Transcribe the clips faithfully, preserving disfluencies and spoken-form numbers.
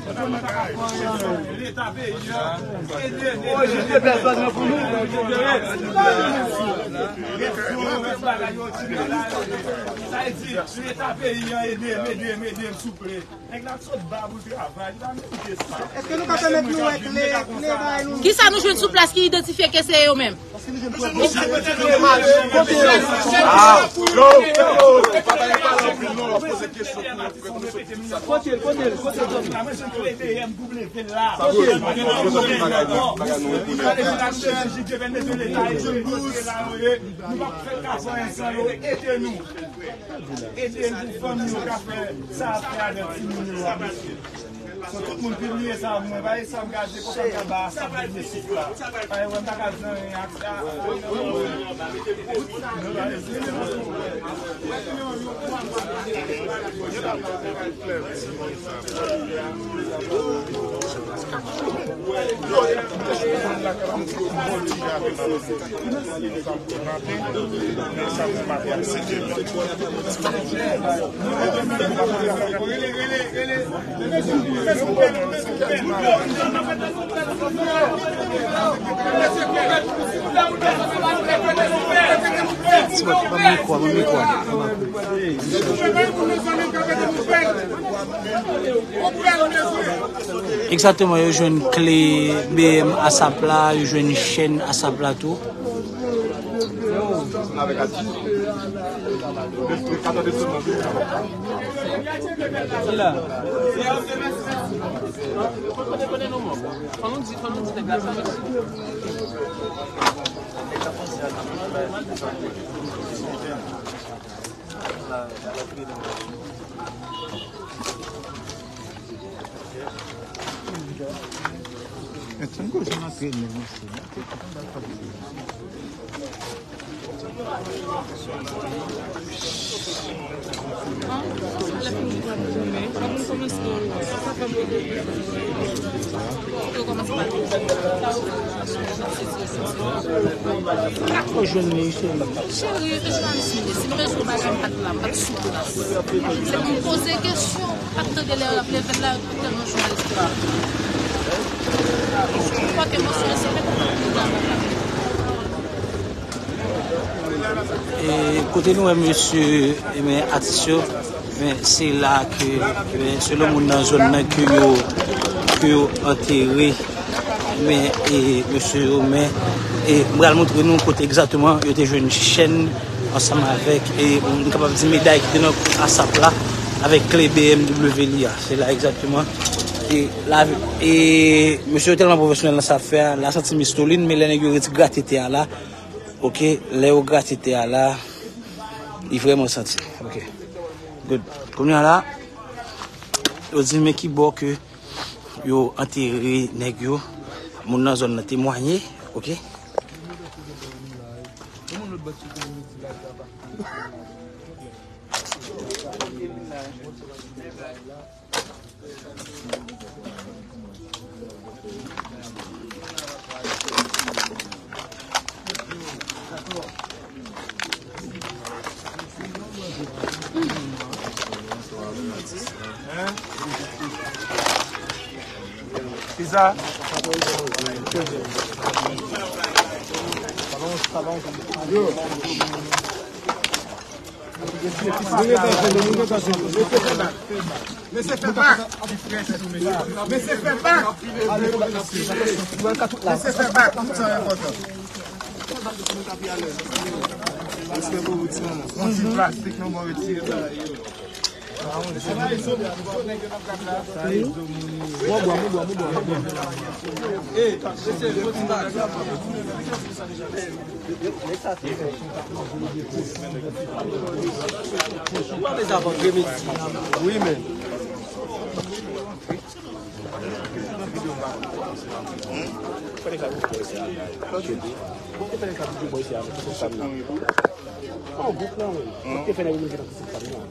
Leta peyi an, ede, ede, ede pèsòn nan pou nou. Sa vle di, Leta peyi an, ede m, ede m, ede m, souple. Nèg la sot ba pou travay, li pa merite sa. Èske nou ka pèmèt nou wè kle, kle bagay nou? Kisa nou jwenn sou plas ki idantifye ke se yo menm? Kote l, kote l, kote l, zanmi? Kote l? Nou p ap fè ka fè anyen san yo, ede nou. Ede n pou fanmi yo ka fè sa ap fè avèk timoun yo a, mesye. So, tout moun pibliye sa pou mwen. Pa e sa m gade, konsa m ka ba sa m vin isit la. Pa e wè m pa ka di anyen ak sa. Egzakteman, yo jwenn kle B M ASAP la, yo jwenn chèn ASAP la tou. Cheri, yo te chwazi. Si m te jwe bagay, m pa t la, m pa t sou plas. Se pou m poze kesyon. M pa t tande lè y ap leve l la, yo tèlman jwansye. Pote mòso yo, se menm jan li la. E kote nou wè mesye, ebyen, atis yo, ebyen, se la ke, ebyen, selon moun nan zòn nan ke yo, ke yo antere, ebyen, e, mesye yo, men, e, m pral montre nou kote egzakteman yo te jwenn chèn ansanm avèk, e, nou kapab di meday ki te nan kou ASAP la, avèk kle B M W li a. Se la egzakteman. E, la, e, mesye yo tèlman pwofesyonèl nan sa y ap fè a, la santi mistolin, men lè nèg yo ret grate tè a la, oke, lè yo grate tè a la, li vrèman santi. Oke. Good. Kounye a la, yo di men ki bò ke yo antere nèg yo, moun nan zòn nan temwaye, oke? Kisa? Yo. Mesye fè bak. Mesye fè bak. Mesye fè bak. Mesye fè bak. Sa enpòtan. Yon ti plastik non, mwen retire sa. Mwen bwa, mwen bwa, mwen bwa, mwen bwa. Ou pa bezwen avan gremesi. Wi, men. Fè nèg la vin bò isi a. Bon, te fè nèg la vin bò isi a, men se sa m nan. Bon, gwoup lan, wi. Bon, te fè nèg la vin bò isi a, men se sa m nan.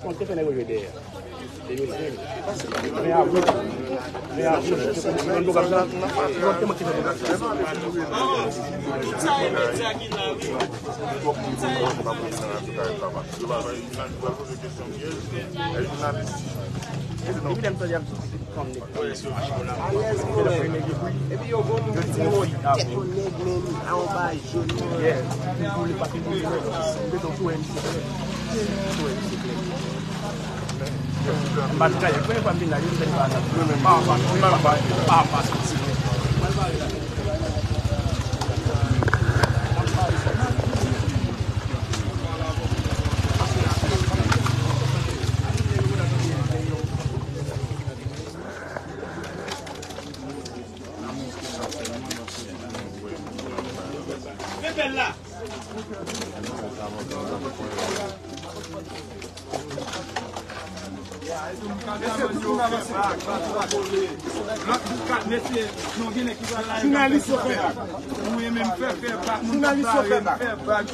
Bon, te fè nèg yo jwe dèyè. Te jwe jwe. Men avril. Men avril. Te fè nèg yo jwe dèyè. Depi lè m tande ap sou fanm nèg. Alèz mwen. Epi yo gon moun ki di mwen tèt yon nèg men a yon bagay jòn mwen. Pou li pa te boule nèg. Beton tou M C klè. Tou M C klè. M pa t gaye. Premye fwa m vin la, yo m tande pa sa. Pa pa pa pa pa pa. Jounalis yo fè bak. Jounalis yo fè bak. Jounalis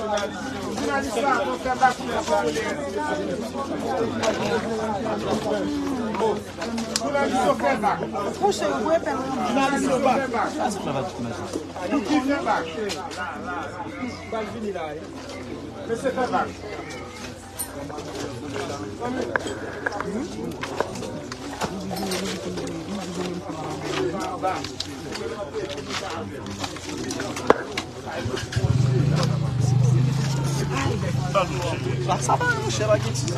yo fè bak. Jounalis yo fè bak. Jounalis yo fè bak. Pou ki fè bak? Bal vini la, wi. Mesye fè bak.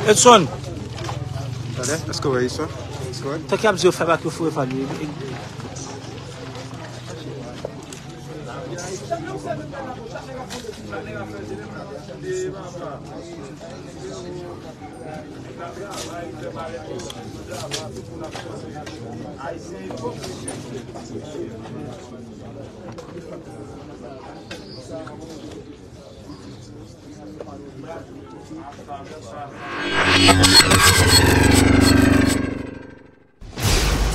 Edson. Tande, èske w wè istwa? Èske w wè? Tank y ap di yo fè bak, yo foure fal yo.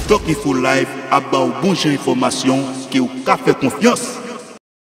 Tok Info Live ap ba w bon jan enfòmasyon ke w ka fè konfyans.